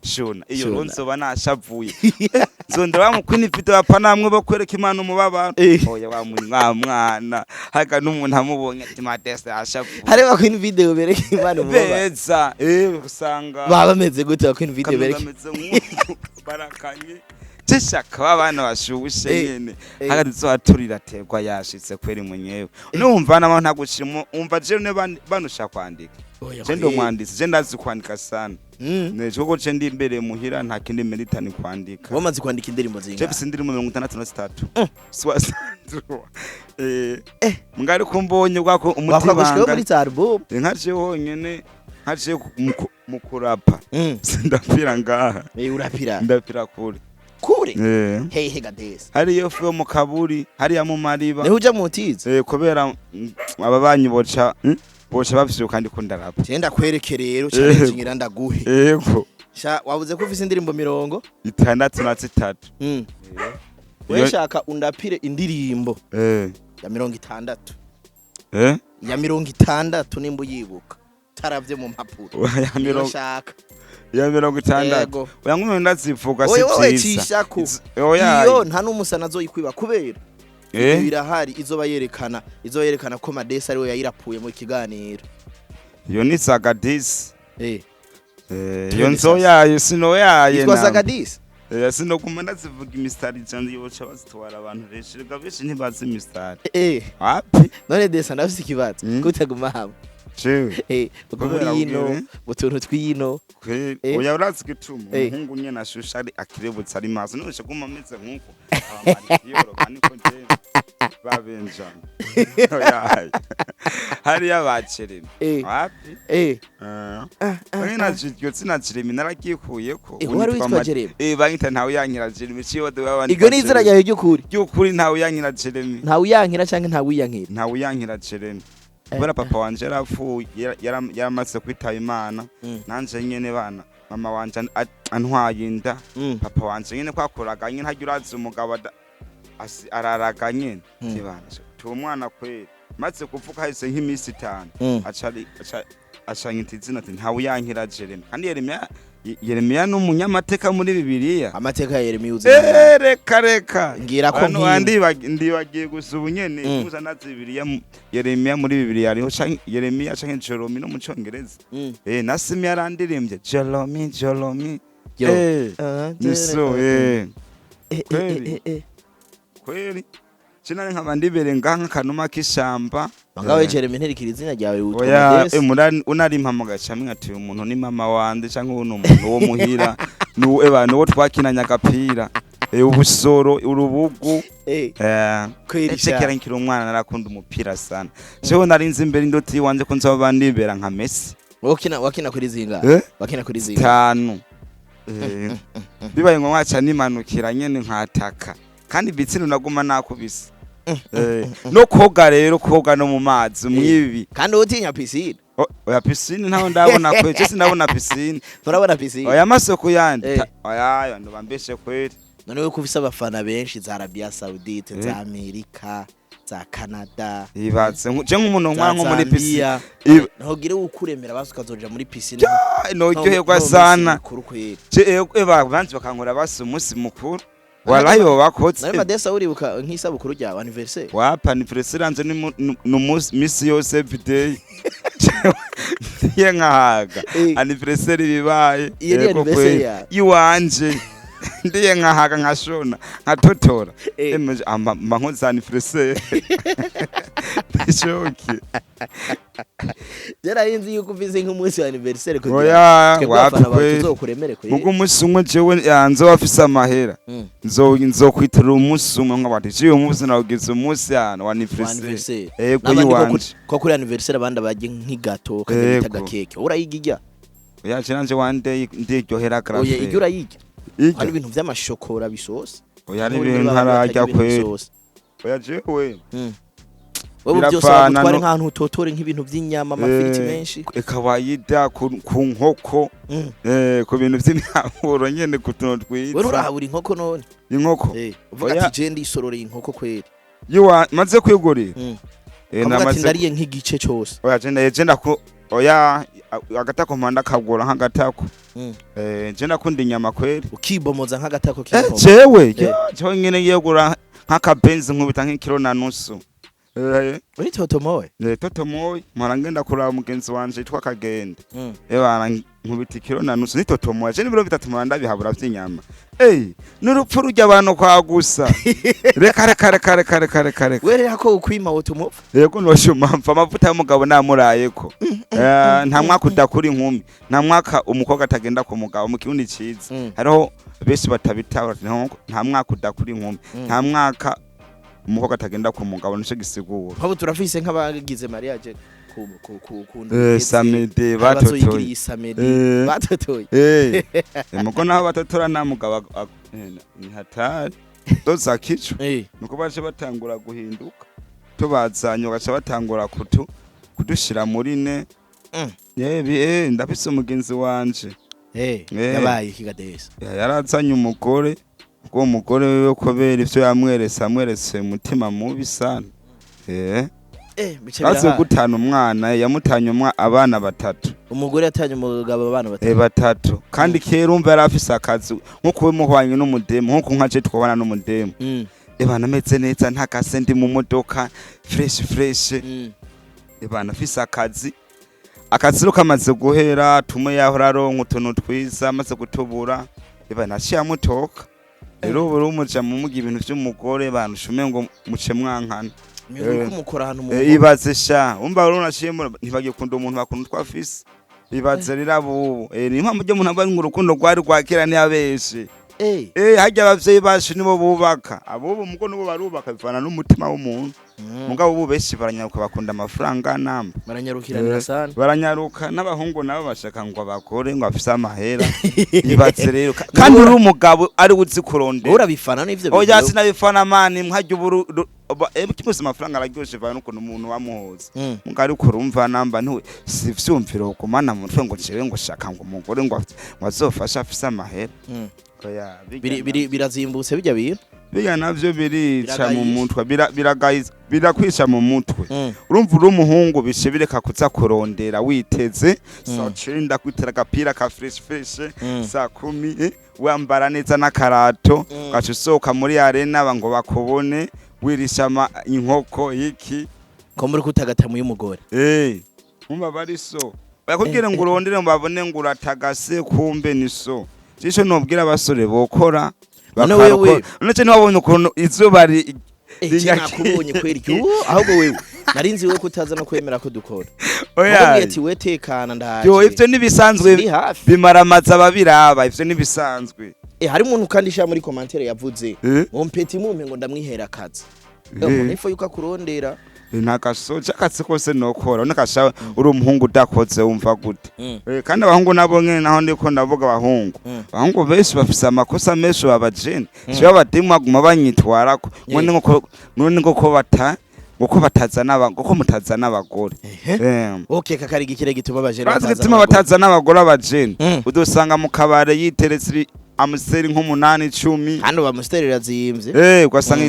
[SPEAKER 1] shona iyo.
[SPEAKER 2] Shona.
[SPEAKER 1] Nzoba nashavuye, nzondera wa mukwini video bapfa namwe bo kwereka Imana umubabaro. Oya, wa mwana haga n'umuntu amubonye ati Madese yashavuye.
[SPEAKER 2] Hari ba Queen Video bereka Imana umubabaro?
[SPEAKER 1] Beza, usanga
[SPEAKER 2] Baba bameze gute ba Queen Video bereka?
[SPEAKER 1] Kameze nk'uku barakanye cishaka abana bashushe nyene. Hagati tuzohaturira terwa yashitse kweri mwenyewe numva nabo ntagushima. Umva je ne banusha kwandika.
[SPEAKER 2] Oya,
[SPEAKER 1] Je ndi
[SPEAKER 2] kweri.
[SPEAKER 1] umwanditsi, je ndazi kwandika sana. Nejo koko je ndi imbere muhira nta kindi merita ni kwandika.
[SPEAKER 2] Wamaze kwandika indirimbo
[SPEAKER 1] Je
[SPEAKER 2] zingahe?
[SPEAKER 1] mfise indirimbo 63. Mugari kumbonye bwako
[SPEAKER 2] Wakora gushikaho
[SPEAKER 1] umutima
[SPEAKER 2] muri za album.
[SPEAKER 1] Nka je honyene, nka je mu kurapa sindapfira ngaha.
[SPEAKER 2] Urapira?
[SPEAKER 1] Ndapfira kure.
[SPEAKER 2] Kure? Hehe gadesi?
[SPEAKER 1] Hariyo fu yo mu kaburi, hariya mu mariba.
[SPEAKER 2] Niho uja mu tizi?
[SPEAKER 1] Kubera ababanyi boca boca bavyuka ndiko ndarapa.
[SPEAKER 2] Je ndakwereke rero challenge ngira ndaguhe.
[SPEAKER 1] Yego.
[SPEAKER 2] Sha, wabuze ko ufise indirimbo mirongo
[SPEAKER 1] 63.
[SPEAKER 2] We shaka undapire indirimbo ya 60. Ya 60 nimba uyibuka taravye mu mpapuro.
[SPEAKER 1] Ya
[SPEAKER 2] Niyo
[SPEAKER 1] mirongo
[SPEAKER 2] shaka.
[SPEAKER 1] Ya 60.
[SPEAKER 2] Yego.
[SPEAKER 1] Oya, nk'umuntu ndazivuga si
[SPEAKER 2] Oya, wowe
[SPEAKER 1] vyiza.
[SPEAKER 2] cishako.
[SPEAKER 1] Oya.
[SPEAKER 2] Iyo nta n'umusana azoyikwiba kubera irahari, izoba yerekana ko Madesi ariwe yayirapuye mu kiganiro.
[SPEAKER 1] Iyo ni Zagadisi.
[SPEAKER 2] Twende.
[SPEAKER 1] Iyo nzo
[SPEAKER 2] Sasa.
[SPEAKER 1] yayo sinoyaye.
[SPEAKER 2] Yitwa Zagadisi.
[SPEAKER 1] Sinoguma ndazivuga imisitari ijana yoca bazitwara abantu benshi, reka benshi ntibazi imisitari. Wapi.
[SPEAKER 2] None Desa, ndafise ikibazo. Kutaguma hamwe?
[SPEAKER 1] Jewe?
[SPEAKER 2] Uko muri
[SPEAKER 1] Kubera
[SPEAKER 2] yino
[SPEAKER 1] ubwire.
[SPEAKER 2] mu tuntu tw'ino.
[SPEAKER 1] Kweli. Oya, urazi igituma? Umuhungu nyene ashusha ari akirebutse ari maso none guma ameze nk'uko abamariyoroka niko jewe babenjana. Oya, hariya ba Jeremy. Wapi. Oya, iryo zina Jeremy naragikuyeko.
[SPEAKER 2] Wari witwa Jeremy?
[SPEAKER 1] Banyita ntawe yankira Jeremy ciwe.
[SPEAKER 2] Iryo ni izina ryawe ry'ukuri?
[SPEAKER 1] Ry'ukuri, ntawe yankira Jeremy.
[SPEAKER 2] Ntawe uyankira canke ntawe wiyankira?
[SPEAKER 1] Ntawe uyankira Jeremy kubera papa wanje yarapfuye, yaramaze kwitaba Imana. Nanje nyene bana mama wanje antwaye inda, papa wanje nyene kwakuraga nyene ntarya urazi umugabo araraga nyene. Tibana tuwo mwana kweri maze kuvuka hahise nk'iminsi 5 aca anyita izina ati ntawe uyankira Jeremy. Kandi Yeremiya, Yeremiya ni umunyamateka muri Bibiliya.
[SPEAKER 2] Amateka ya Yeremiya uzi?
[SPEAKER 1] Reka reka.
[SPEAKER 2] Ngira ko
[SPEAKER 1] Hano
[SPEAKER 2] nkino.
[SPEAKER 1] Ndibagiye gusa ubu nyene. Muza nazi Bibiliya, Yeremiya muri Bibiliya hariho Yeremiya canke Jeremy no mu Congereza. Na Simi yarandirimbye Jeremy, Jeremy.
[SPEAKER 2] Yo.
[SPEAKER 1] Ni so Kweli. Kweli cinari nkaba ndibere ngaha nk'akanuma k'ishamba.
[SPEAKER 2] Mugabo Jeremy ntirikira izina ryawe witwa
[SPEAKER 1] Oya.
[SPEAKER 2] Modeste.
[SPEAKER 1] Unarimpamagaye camwe ati uyu muntu ni mama wanje canke uyu ni umuntu wo muhira, nuwo eba nuwo twakinanye agapira, ubusoro, urubugu.
[SPEAKER 2] Kweli
[SPEAKER 1] Ece
[SPEAKER 2] sha.
[SPEAKER 1] kera nkiri umwana narakunda umupira sana. Jewe nari nzi imbere indoti iwanje ko nzoba ndibera nka Messi.
[SPEAKER 2] Wakina, wakina kuri zinga? Wakina kuri zinga?
[SPEAKER 1] 5. Bibaye ngombwa ca nimanukira nyene nkataka kandi ibitsina naguma nakubise. No koga rero, koga no mu mazi mwibi.
[SPEAKER 2] Kandi utinya piscine?
[SPEAKER 1] Oya, piscine ntaho ndabona kwe, je sindabona piscine.
[SPEAKER 2] Turabona piscine.
[SPEAKER 1] Oya, amasoko yandi. Oya, oya, ndobambeshe kweli.
[SPEAKER 2] None we ko ufise abafana benshi za Arabia Saudite, za Amerika, za Canada,
[SPEAKER 1] Ibatse je nk'umuntu
[SPEAKER 2] za
[SPEAKER 1] nkora nko muri piscine.
[SPEAKER 2] Zambia, ntugire ukuremera basi ukazoja muri piscine?
[SPEAKER 1] Noryoherwa sana.
[SPEAKER 2] Mukuru kweli.
[SPEAKER 1] Je eba banzi bakankora basi umunsi mukuru walahi bo bakoze.
[SPEAKER 2] Nawe Madesa, uribuka nk'isabukuru ryawe, anniversaire?
[SPEAKER 1] Wapa, anniversaire yanje ni misi yose, everyday ndiye nkahaga. Anniversaire bibaye.
[SPEAKER 2] Iyo ni
[SPEAKER 1] Yego
[SPEAKER 2] anniversaire
[SPEAKER 1] kweli.
[SPEAKER 2] yawe?
[SPEAKER 1] Iwanje ndiye nkahaga, nkashona, nkatotora. Emeje mba nkoze anniversaire bishoke.
[SPEAKER 2] Byararinze yuko ufise nk'umunsi wa anniversaire kugira
[SPEAKER 1] Oya.
[SPEAKER 2] twebwe
[SPEAKER 1] Wapi
[SPEAKER 2] abafana bawe
[SPEAKER 1] kweli.
[SPEAKER 2] tuzokuremere kweli.
[SPEAKER 1] Mugo umunsi umwe jewe yanze wafise amahera nzokwitirira umunsi umwe nk'abantu jewe umunsi nawugize umunsi hano wa
[SPEAKER 2] Wa
[SPEAKER 1] anniversaire.
[SPEAKER 2] anniversaire.
[SPEAKER 1] Ego.
[SPEAKER 2] N'abandi ko
[SPEAKER 1] Yiwanje.
[SPEAKER 2] ko kuri anniversaire abandi barya nk'igato kajya bita
[SPEAKER 1] Yego.
[SPEAKER 2] agakeke, urayiga ijya?
[SPEAKER 1] Oya, je nanje one day ndiryohera.
[SPEAKER 2] Oya,
[SPEAKER 1] Grave.
[SPEAKER 2] ijya urayiga?
[SPEAKER 1] Irya.
[SPEAKER 2] Hari ibintu vy'amashokora bisosa.
[SPEAKER 1] Oya, ari
[SPEAKER 2] Muri
[SPEAKER 1] ibintu
[SPEAKER 2] ba bantu
[SPEAKER 1] ntararya
[SPEAKER 2] batarya ibintu
[SPEAKER 1] kweli.
[SPEAKER 2] bisosa.
[SPEAKER 1] Oya, jewe
[SPEAKER 2] Wewe byose
[SPEAKER 1] Biravana
[SPEAKER 2] bagutware nk'ahantu utotore nk'ibintu by'inyama, amafiriti menshi.
[SPEAKER 1] Kawaida ku nkoko. Ku bintu vy'imyamburo nyene, ku tuntu
[SPEAKER 2] Wewe
[SPEAKER 1] twiza.
[SPEAKER 2] urahabura inkoko none?
[SPEAKER 1] Inkoko?
[SPEAKER 2] Uvuga
[SPEAKER 1] Oya.
[SPEAKER 2] ati je ndisororeye inkoko kweri.
[SPEAKER 1] Yiwa maze kwigurira.
[SPEAKER 2] Ukavuga ati
[SPEAKER 1] Namaze
[SPEAKER 2] ndariye nk'igice cose.
[SPEAKER 1] Oya, je ndaku oya, agatako mpanda kagura nk'agatako. Je ndakunda inyama kweri.
[SPEAKER 2] Ukibomoza nk'agatako k'inkoko.
[SPEAKER 1] Jewe jewe nyene ngiye kugura nk'akabenzi nkubita nk'ikiro na nusu.
[SPEAKER 2] Uri totomoye.
[SPEAKER 1] Toto moyi mpora ngenda kuraba mugenzi wanje yitwa Kagenda. Ebana nkubita ikiro na nusu ni toto moya, je n'ibiro 3 mpora ndabihabura vy'inyama. N'urupfu rurya abantu kwa gusa. Reka reka reka reka reka reka reka.
[SPEAKER 2] Wewe rero ko ukwima wotumupfa.
[SPEAKER 1] Yego, noshuma mva amavuta y'umugabo namurayeko. Nta mwaka udakura inkumi, nta mwaka umukobwa atagenda ku mugabo mu kirundi ciza. Hariho benshi batabitahura, nta mwaka udakura inkumi, nta mwaka umukobwa atagenda ku mugabo, nico gisigura.
[SPEAKER 2] Nk'ubu turafise nk'abagize mariage ku
[SPEAKER 1] Samedi batotoye.
[SPEAKER 2] Samedi batotoye.
[SPEAKER 1] Mugo naho batotora nta mugabo ni hatari doza kico. Nuko baje batangura guhinduka, tubazanye bagaca batangura kudushira muri ne. Yebi ndafise umugenzi wanje.
[SPEAKER 2] Yabaye ikigadesa.
[SPEAKER 1] Yarazanye umugore, ubwo mugore wiwe kubera ivyo yamweretse, amweretse umutima mubi sana.
[SPEAKER 2] Bice
[SPEAKER 1] Aze
[SPEAKER 2] birahaye.
[SPEAKER 1] gutana umwana, yamutanye abana batatu.
[SPEAKER 2] Umugore yatanye umugabo abana batatu.
[SPEAKER 1] Batatu. Kandi kera umva yari afise akazi, nkuko we muhwanye n'umudemu, nkuko nka je twabana n'umudemu. Ebana ameze neza, ntakase, ndi mu modoka fresh fresh. Ebana afise akazi, akazi rero kamaze guhera, tumwe yahora aronka utuntu twiza, amaze gutubura, ebana aciye amutoka. Rero ubu rero muja mumuga ibintu vy'umugore, bantu shume ngo muce mwankana.
[SPEAKER 2] Uriko umukora ahantu mu
[SPEAKER 1] Ibaze sha, umva rero naciye ntibagikunda umuntu, bakunda utwo afise. Ibaze rero abubu. Ni mpamvu ryo umuntu avuga ngo urukundo rwari rwa kera ntiyabeshe. Harya abavyeyi bacu nibo bubaka, abubu mugo nibo barubaka, bivana n'umutima w'umuntu. Mugabo ubu benshi baranyaruka, bakunda amafaranga namba.
[SPEAKER 2] Baranyarukiranira sana.
[SPEAKER 1] Baranyaruka, n'abahungu nabo bashaka ngo abagore ngo afise amahera. Ibaze rero kandi uri umugabo ari uzi kurondera.
[SPEAKER 2] Urabifana n'ivyo
[SPEAKER 1] Oya,
[SPEAKER 2] bintu?
[SPEAKER 1] sinabifana mani, nkajya ubu kimwe amafaranga araryoshe vana n'ukuntu umuntu wamuhoza. Muga ariko urumva namba ntiwe si vyumviro ugumana mu mutwe ngo jewe ngo shaka ngo umugore ngo azofashe afise amahera. Oya,
[SPEAKER 2] Biri biri birazimbutse bijya bintu.
[SPEAKER 1] Bijya navyo birica mu
[SPEAKER 2] Biragayisha.
[SPEAKER 1] mutwe, biragayiza, birakwica mu mutwe. Urumva uri umuhungu bishe bireka kuza kurondera witeze saa 9 kwitera agapira ka fresh fresh, saa 10 wambara neza n'akarato, ugaca usohoka muri arena ngo bakubone wirisha inkoko iki.
[SPEAKER 2] Ko muri kutagata mu y'umugore.
[SPEAKER 1] Umva bari so bakubwire ngo urondere ngo babone ngo uratagase, kumbe ni so. Cisho nobwira abasore bokora
[SPEAKER 2] None
[SPEAKER 1] bakarokora.
[SPEAKER 2] wewe-
[SPEAKER 1] None ce ntiwabonye ukuntu izuba
[SPEAKER 2] Je nakubonye kweri yo, ahubwo wewe narinzi wewe kutaza no kwemera ko dukora.
[SPEAKER 1] Oya.
[SPEAKER 2] Nakubwiye ati we tekana ndaje.
[SPEAKER 1] Yo, ivyo nibisanzwe.
[SPEAKER 2] Ndi hafi.
[SPEAKER 1] Bimaramaza ababiraba, ivyo nibisanzwe.
[SPEAKER 2] Hari umuntu kandi sha muri commentaire yavuze ngo mpeti mumpe ngo ndamwihera akazi. Umuntu ifo yuko akurondera.
[SPEAKER 1] Nta gasoja akazi kose nokora none kasha uri umuhungu udakoze wumva gute? Kandi abahungu nabo nyene, naho ndiko ndavuga abahungu, abahungu benshi bafise amakosa menshi babajene sibo abademu baguma banyitwarako ngo ni nko none ngo ko bata ngo ko batazana ngo ko mutazana abagore.
[SPEAKER 2] Okay, kakari igikire gituma abajene
[SPEAKER 1] Bazi
[SPEAKER 2] batazana
[SPEAKER 1] gituma
[SPEAKER 2] abagore.
[SPEAKER 1] batazana abagore abajene. Udusanga mu kabare yiteretse amuseri nk'umunani, 10.
[SPEAKER 2] Hano bamusiteri irazimvye.
[SPEAKER 1] Ugasanga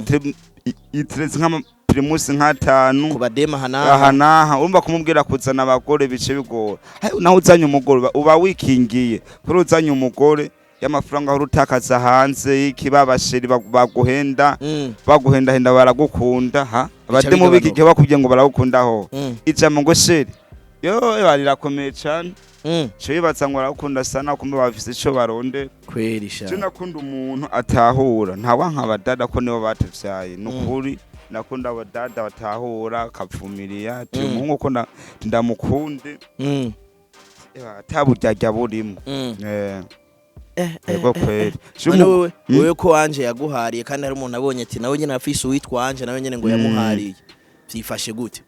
[SPEAKER 1] yiteretse nk'ama Primus nk'atanu.
[SPEAKER 2] Ku badema hana.
[SPEAKER 1] Aha naha urumva kumubwira kuzana abagore bice bigora. Hayo naho uzanye umugore uba wikingiye, kuri uzanye umugore y'amafaranga ahora utakaza hanze iki, babasheri baguhenda, baguhendahenda baragukunda ha abademu b'iki
[SPEAKER 2] bigabanuka.
[SPEAKER 1] gihe bakubwiye ngo baragukunda ho ijambo ngo chéri yo rirakomeye cane. Ico bibaza ngo baragukunda sana, kumbe bafise ico barondera.
[SPEAKER 2] Kweri sha.
[SPEAKER 1] Je nakunda umuntu atahura, ntawanka abadada ko nibo batuvyaye, nukuri nakunda abadada batahura, akavumiriya ati umuhungu ko ndamukunde, ataburyarya burimo. Yego kweri.
[SPEAKER 2] None wewe, wewe ko wanje yaguhariye, kandi hari umuntu abonye ati nawe nyene afise uwitwa wanje nawe nyene ngo yamuhariye, vyifashe gute?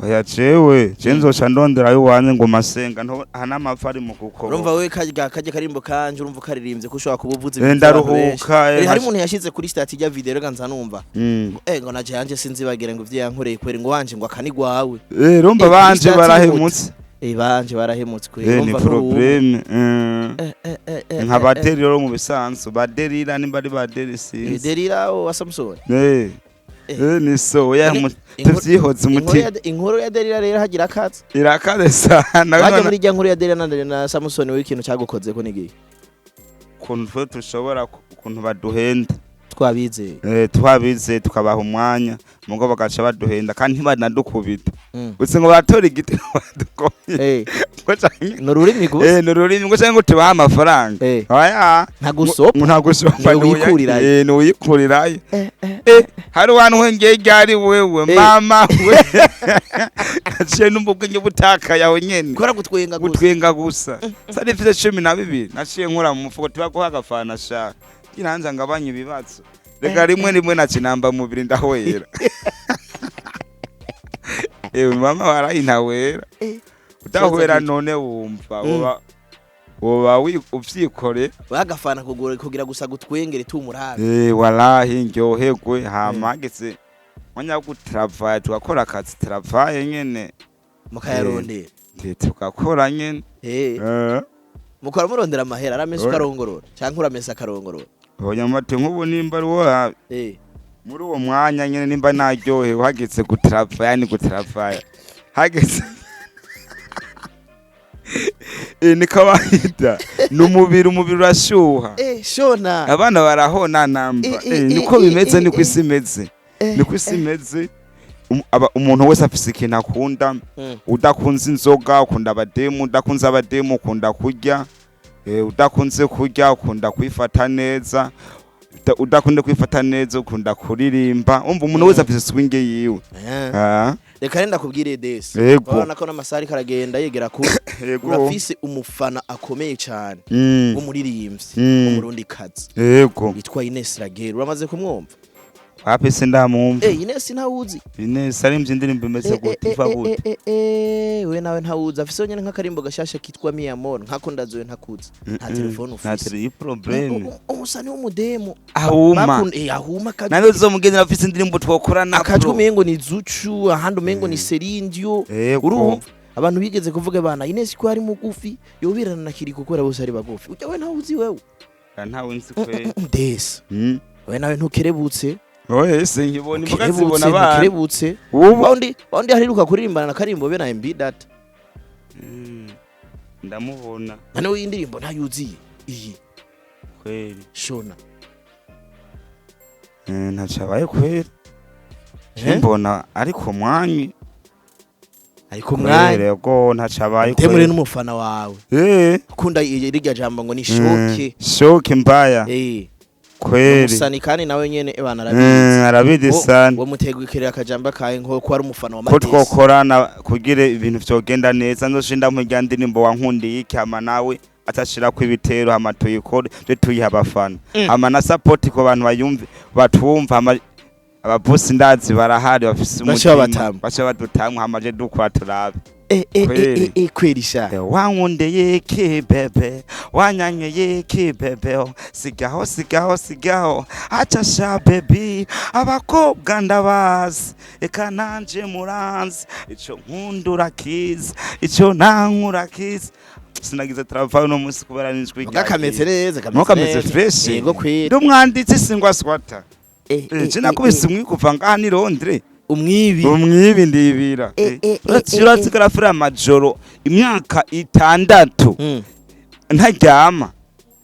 [SPEAKER 1] Oya, jewe je nzoca ndondera iwanje ngo masenga nto n'amapfa ari mu
[SPEAKER 2] Urumva
[SPEAKER 1] gukoroka.
[SPEAKER 2] wewe kajya karimbo kanje, urumva ukaririmbye ko ushobora kuba uvuze ibintu by'abantu benshi.
[SPEAKER 1] Ndaruhuka.
[SPEAKER 2] Hari umuntu yashize kuri statut ijya video, reka nza numva ngo naje yanje sinzibagire ngo ivyo yankoreye kweri, ngo wanje ngo akanigwawe.
[SPEAKER 1] Urumva
[SPEAKER 2] Kuri
[SPEAKER 1] banje
[SPEAKER 2] statut.
[SPEAKER 1] Barahemutse.
[SPEAKER 2] Banje barahemutse kweri.
[SPEAKER 1] Ni
[SPEAKER 2] Urumva ntuwumva.
[SPEAKER 1] problème. Nka baderira rero mu bisanzwe, baderira nimba ari baderi sinzi.
[SPEAKER 2] Derira wa Samson.
[SPEAKER 1] Ni so oya. Tuvyihoze
[SPEAKER 2] Inkuru
[SPEAKER 1] umutima.
[SPEAKER 2] Inkuru ya Derira rero hagira akaza.
[SPEAKER 1] Irakaze sana.
[SPEAKER 2] Bajya
[SPEAKER 1] None
[SPEAKER 2] muri rya nkuru ya Derira na Samson, w'ikintu cyagukoze ko nigiye.
[SPEAKER 1] Ukuntu twe dushobora ukuntu baduhenda.
[SPEAKER 2] Twabizeye.
[SPEAKER 1] Twabize tukabaha umwanya, mugo bagaca baduhenda kandi ntibanadukubita. Gusa ngo baratora igiti badukoye ngo canke
[SPEAKER 2] Ni ururimi gusa.
[SPEAKER 1] Ni ururimi ngo canke ngo tubahe amafaranga. Oya.
[SPEAKER 2] Ntagusopa.
[SPEAKER 1] Ngo ntagusopa.
[SPEAKER 2] Ni uwikurirayo.
[SPEAKER 1] Ni uwikurirayo. Hari wantu wengeye ryari wewe? Mama we, naciye numva ubwenge butakaye aho nyene.
[SPEAKER 2] Kubera gutwenga gusa.
[SPEAKER 1] Gutwenga gusa. Sari mfise 12, naciye nkora mu mufuko, tubaguha agafana sha kiranza ngabanye ibibazo. Reka rimwe rimwe nacinamba mubiri ndahwera. Ewe mama, warayintawera. Udahwera none wumva woba uvyikore.
[SPEAKER 2] Wagafana kugura kugira gusa gutwengere tumurabe.
[SPEAKER 1] Walahi ndyoherwe, hama hageze mwanya wo gutravaya tugakora akazi, travaye nyene.
[SPEAKER 2] Mukayarondera.
[SPEAKER 1] Tugakora nyene.
[SPEAKER 2] Mukora murondera amahera, aramesa
[SPEAKER 1] Oya.
[SPEAKER 2] ukarongorora canke uramesa akarongorora?
[SPEAKER 1] Oya, mate, nk'ubu nimba ari wo muri uwo mwanya nyene, nimba naryohewe hageze gutravaya, ni gutravaya hageze. Ni kawaida, ni umubiri, umubiri urashuha.
[SPEAKER 2] Shona.
[SPEAKER 1] Abana barahona namba. Niko bimeze, niko isi imeze. Niko isi imeze. Umuntu wese afise ikintu akunda. Udakunze inzoga ukunda abademu, udakunze abademu ukunda kurya, udakunze kurya ukunda kwifata neza, udakunda kwifata neza ukunda kuririmba. Umva, umuntu wese afise swing yiwe.
[SPEAKER 2] Reka renda kubwire desi.
[SPEAKER 1] Yego.
[SPEAKER 2] Urabona ko n'amasaha ariko aragenda yegera kure. Urafise umufana akomeye cyane w'umuririmbyi w'umurundi kazi witwa Ines Raguel, uramaze kumwumva?
[SPEAKER 1] Wapi, sindamwumva.
[SPEAKER 2] Ines ntawuzi?
[SPEAKER 1] Ines arimvye indirimbo imeze gute, iva gute?
[SPEAKER 2] We nawe ntawuzi, afise nyene nk'akarimbo gashasha kitwa Mi Amor, nkako ndazoye ntakuzi, nta telefone
[SPEAKER 1] Nta
[SPEAKER 2] ufise.
[SPEAKER 1] Problème.
[SPEAKER 2] Umusani w'umudemu.
[SPEAKER 1] Ahuma.
[SPEAKER 2] Ahuma akajwi.
[SPEAKER 1] Nawe uzomugendera afise indirimbo twokorana.
[SPEAKER 2] Akajwi umengo ni Zucu, ahandi umengo ni Serindio. Urumva abantu bigeze kuvuga bana Ines ko ari mugufi yoberana na Kiriko kubera bose ari bagufi. Ujya we ntawuzi wewe?
[SPEAKER 1] Ntawe nzi kwe.
[SPEAKER 2] Desi, we nawe ntukerebutse.
[SPEAKER 1] Oye, sinkibona imboga.
[SPEAKER 2] Ntukerebutse.
[SPEAKER 1] Zibona abana.
[SPEAKER 2] Ntukerebutse.
[SPEAKER 1] Ubu
[SPEAKER 2] Waundi hariruka kuririmbana na Karimbo be na MB Data.
[SPEAKER 1] Ndamubona.
[SPEAKER 2] None we indirimbo ntayuziye iyi?
[SPEAKER 1] Kweli.
[SPEAKER 2] Shona.
[SPEAKER 1] Ntacabaye kweli.
[SPEAKER 2] Eh?
[SPEAKER 1] Mbona ariko mwanyi.
[SPEAKER 2] Ariko mwanya.
[SPEAKER 1] Yego, ntacabaye.
[SPEAKER 2] Temure
[SPEAKER 1] kweli.
[SPEAKER 2] n'umufana wawe ukunda rirya jambo ngo ni shoke.
[SPEAKER 1] Shoke mbaya. Kweli.
[SPEAKER 2] Umusani kandi nawe nyene ebana arabizi.
[SPEAKER 1] Arabizi sana.
[SPEAKER 2] Wo mutegukirira akajambo kawe nko ko ari umufana wa
[SPEAKER 1] Ko
[SPEAKER 2] Madesi.
[SPEAKER 1] twokorana kugira ibintu vyogenda neza, nzoshinda mu ndirimbo wankundiye iki, hama nawe atashirako ibitero, hama tuyikore twe tuyiha abafana. Hama na support ku bantu bayumve batwumva, hama ababosi ndazi barahari bafise
[SPEAKER 2] Bace
[SPEAKER 1] umutima.
[SPEAKER 2] babatamwa.
[SPEAKER 1] Bace badutamwa, hama je dukora turabe. Kweli.
[SPEAKER 2] Kweli sha.
[SPEAKER 1] Wankundeye iki bébé, wanyankeye iki bébé? Sigaho, sigaho, sigaho, acha sha baby. Abakobwa ndabazi, eka nanje muranzi, ico nkunda urakizi, ico nankura kizi. Sinagize travail uno munsi kubera n'ijwi.
[SPEAKER 2] Muga kameze neza.
[SPEAKER 1] Muga kameze fresh.
[SPEAKER 2] Yego kweli.
[SPEAKER 1] Ndi umwanditsi, singwa swata. Je nakubise umwi kuva ngaha ni Londres.
[SPEAKER 2] Umwibi.
[SPEAKER 1] Umwibi ndibira. Uratsi garafura amajoro imyaka 6 ntaryama.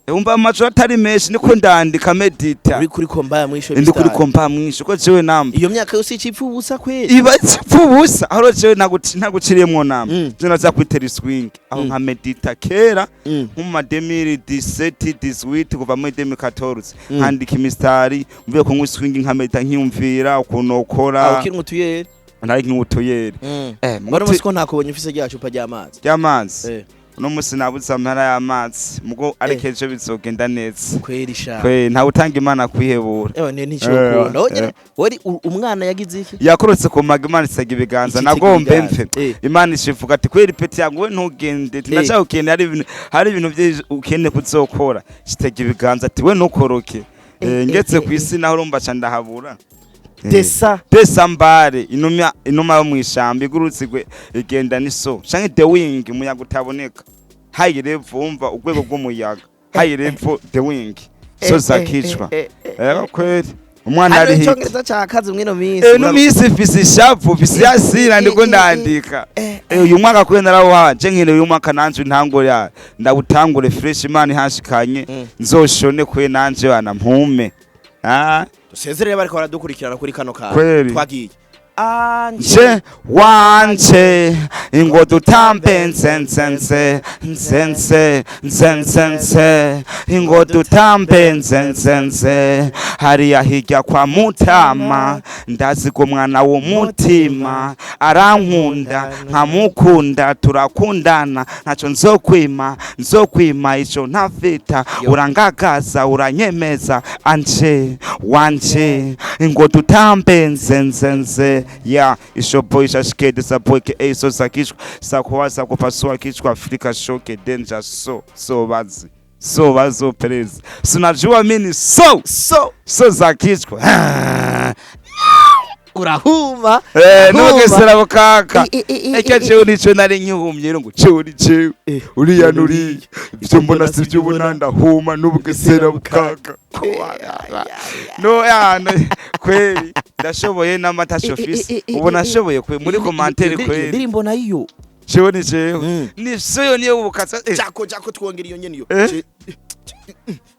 [SPEAKER 1] Umva, amajoro atari menshi niko ndandika, medita.
[SPEAKER 2] Uri kuri kombaya mwisho.
[SPEAKER 1] Ndi kuri kompa mwinshi ko jewe namba.
[SPEAKER 2] Iyo myaka yose icipfa ubusa kweli?
[SPEAKER 1] Iba ipfa ubusa aho jewe ntaguciriyemwo namba. Je naza kwitera swing aho nka medita kera nko mu ma 2017, 18, kuva muri 2014. Nkandika imisitari mvuye kunywa swing, nka medita, nkiyumvira ukuntu
[SPEAKER 2] Ah,
[SPEAKER 1] ukora.
[SPEAKER 2] ukiri umutuyeri.
[SPEAKER 1] Ntari nk'utuyeri.
[SPEAKER 2] Mbona umunsi ko ntakubonye ufise rya cupa ry'amazi?
[SPEAKER 1] Ry'amazi. Uno musi nabuze amahera y'amazi, mugo ariko ejo bizogenda neza.
[SPEAKER 2] Kweri sha.
[SPEAKER 1] Kwe ntawe utanga Imana kwihebura.
[SPEAKER 2] Ewe ne nticokunda.
[SPEAKER 1] Eh.
[SPEAKER 2] Wari umwana yagize iki?
[SPEAKER 1] Yakorotse ku maga, Imana isega ibiganza.
[SPEAKER 2] Icitega
[SPEAKER 1] Nagombe
[SPEAKER 2] ibiganza.
[SPEAKER 1] mfe. Imana ishivuga ati kweri petit yangu, we ntugende. Ndashaka ukeneye, hari ibintu byinshi ukeneye kuzokora. Kitega ibiganza ati we ntukoroke. Ngeze ku isi naho urumva ca ndahabura.
[SPEAKER 2] Desa.
[SPEAKER 1] Desa mbare inuma, inuma yo mw'ishamba igurutse igwe igenda n'iso canke the wing, umuyaga utaboneka, high level, wumva urwego rw'umuyaga, high level, the wing so zakicwa. Kweri umwana
[SPEAKER 2] Hano
[SPEAKER 1] ari hit.
[SPEAKER 2] Icyongereza cakaze mwino minsi.
[SPEAKER 1] No minsi mfise ishavu, mfise yasira, ndiko ndandika. Uyu mwaka kwe narawuhaje, nkene uyu mwaka nanje ntangure ya ndawutangure fresh, Imana ihashikanye. Nzoshone kwe nanje bana mpume.
[SPEAKER 2] Dusezerere bariko baradukurikirana kuri kano kantu.
[SPEAKER 1] Kweri.
[SPEAKER 2] Twagiye anje.
[SPEAKER 1] Nje wanje ingo dutambe nzenzenze nzenze nzenzenze, ingo dutambe nzenzenze hariya hirya kwa Mutama. Ndazi ko mwana w'umutima arankunda nkamukunda, turakundana, ntaco nzokwima, nzokwima ico ntafita.
[SPEAKER 2] Yo.
[SPEAKER 1] Urangagaza, uranyemeza, anje wanje ingo dutambe nzenzenze ya ishoboy ishashikede saboy ke so zakishwa sakuwa sakupasua kichwa Afrika shoke danger so so bazi so bazo perez sinajua mini so
[SPEAKER 2] so
[SPEAKER 1] so zakishwa.
[SPEAKER 2] Urahuma.
[SPEAKER 1] Eh,
[SPEAKER 2] Urahuma.
[SPEAKER 1] Nugesera bukaka. Eka jewe nico nari nkihumye rero ngo jewe ni jewe, uriya nuriya, ivyo mbona si vyo ubona, ndahuma n'ubugesera bukaka. No ya no, kweri ndashoboye n'amatasho fisi ubu nashoboye kwe muri commentaire kweri.
[SPEAKER 2] Indirimbo nayo.
[SPEAKER 1] Jewe ni jewe ni soyo niyo bukatsa.
[SPEAKER 2] Jako jako twongera iyo nyene iyo.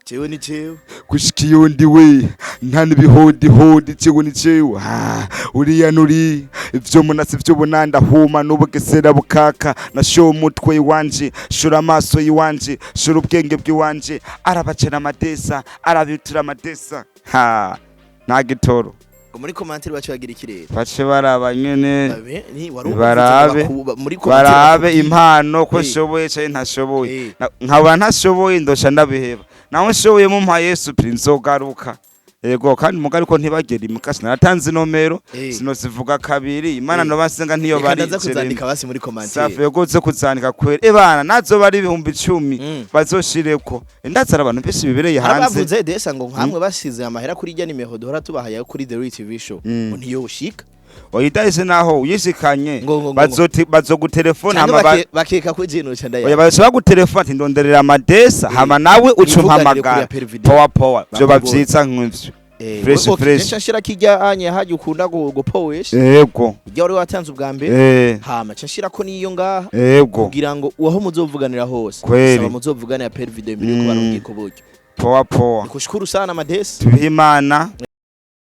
[SPEAKER 2] Jewe ni jewe.
[SPEAKER 1] Gushika iyo ndi we nta n'ibihodi jewe ni jewe. Ah, uriya nuri ivyo mbona si vyo ubona, ndahuma n'ubugesera bukaka. Nashoye umutwe iwanje, shora amaso iwanje, shora ubwenge bw'iwanje, arabacana amadesa, arabitura amadesa, ha nta gitoro.
[SPEAKER 2] Ngo muri commentaire bace bagira ikirere.
[SPEAKER 1] Bace baraba nyene.
[SPEAKER 2] Wari
[SPEAKER 1] Barabe.
[SPEAKER 2] muri commentaire
[SPEAKER 1] barabe
[SPEAKER 2] bakubwiye.
[SPEAKER 1] Impano ko nshoboye canke ntashoboye. Nkaba ntashoboye ndoca ndabiheba, naho nshoboye mumpa Yesu pri nzogaruka. Yego, kandi muga ariko ntibagera imikasi, naratanze inomero. Sinozivuga kabiri Imana noba nsenga ntiyo
[SPEAKER 2] Reka
[SPEAKER 1] bari.
[SPEAKER 2] ndaza kuzandika basi muri
[SPEAKER 1] Safi.
[SPEAKER 2] commentaire.
[SPEAKER 1] Yego, uze kuzandika kweri ebana nazo bari 10,000. Bazoshireko ndazara abantu benshi bibereye hanze.
[SPEAKER 2] Harabavuze desa ngo nkamwe basize amahera kuri ijya nimero duhora tubahaye kuri The Real TV Show, ngo ntiyoshika.
[SPEAKER 1] Oyidahise naho uyishikanye.
[SPEAKER 2] Ngo.
[SPEAKER 1] Bazoti bazogutelefona
[SPEAKER 2] Canke
[SPEAKER 1] hama
[SPEAKER 2] bakeka ko jeno ca ndaya.
[SPEAKER 1] Oya, bazoca bagutelefona ati ndonderera amadesa, hama nawe uca
[SPEAKER 2] Nivuganire kuri
[SPEAKER 1] umpamagara.
[SPEAKER 2] Apple Video.
[SPEAKER 1] Power power vyoba
[SPEAKER 2] Bakubonye.
[SPEAKER 1] vyiza nk'ivyo. Fresh, fresh.
[SPEAKER 2] Nca nshira kijya anye haje ukunda gupowesha. Ijya wari watanze ubwa mbere. Hama nca nshirako niyo ngaha. Kugira ngo aho muzovuganira hose.
[SPEAKER 1] Kweli.
[SPEAKER 2] Saba muzovuganira Apple Video imbere yuko barungika uburyo.
[SPEAKER 1] Power power.
[SPEAKER 2] Nikushukuru sana Madesi.
[SPEAKER 1] Tubihe Imana.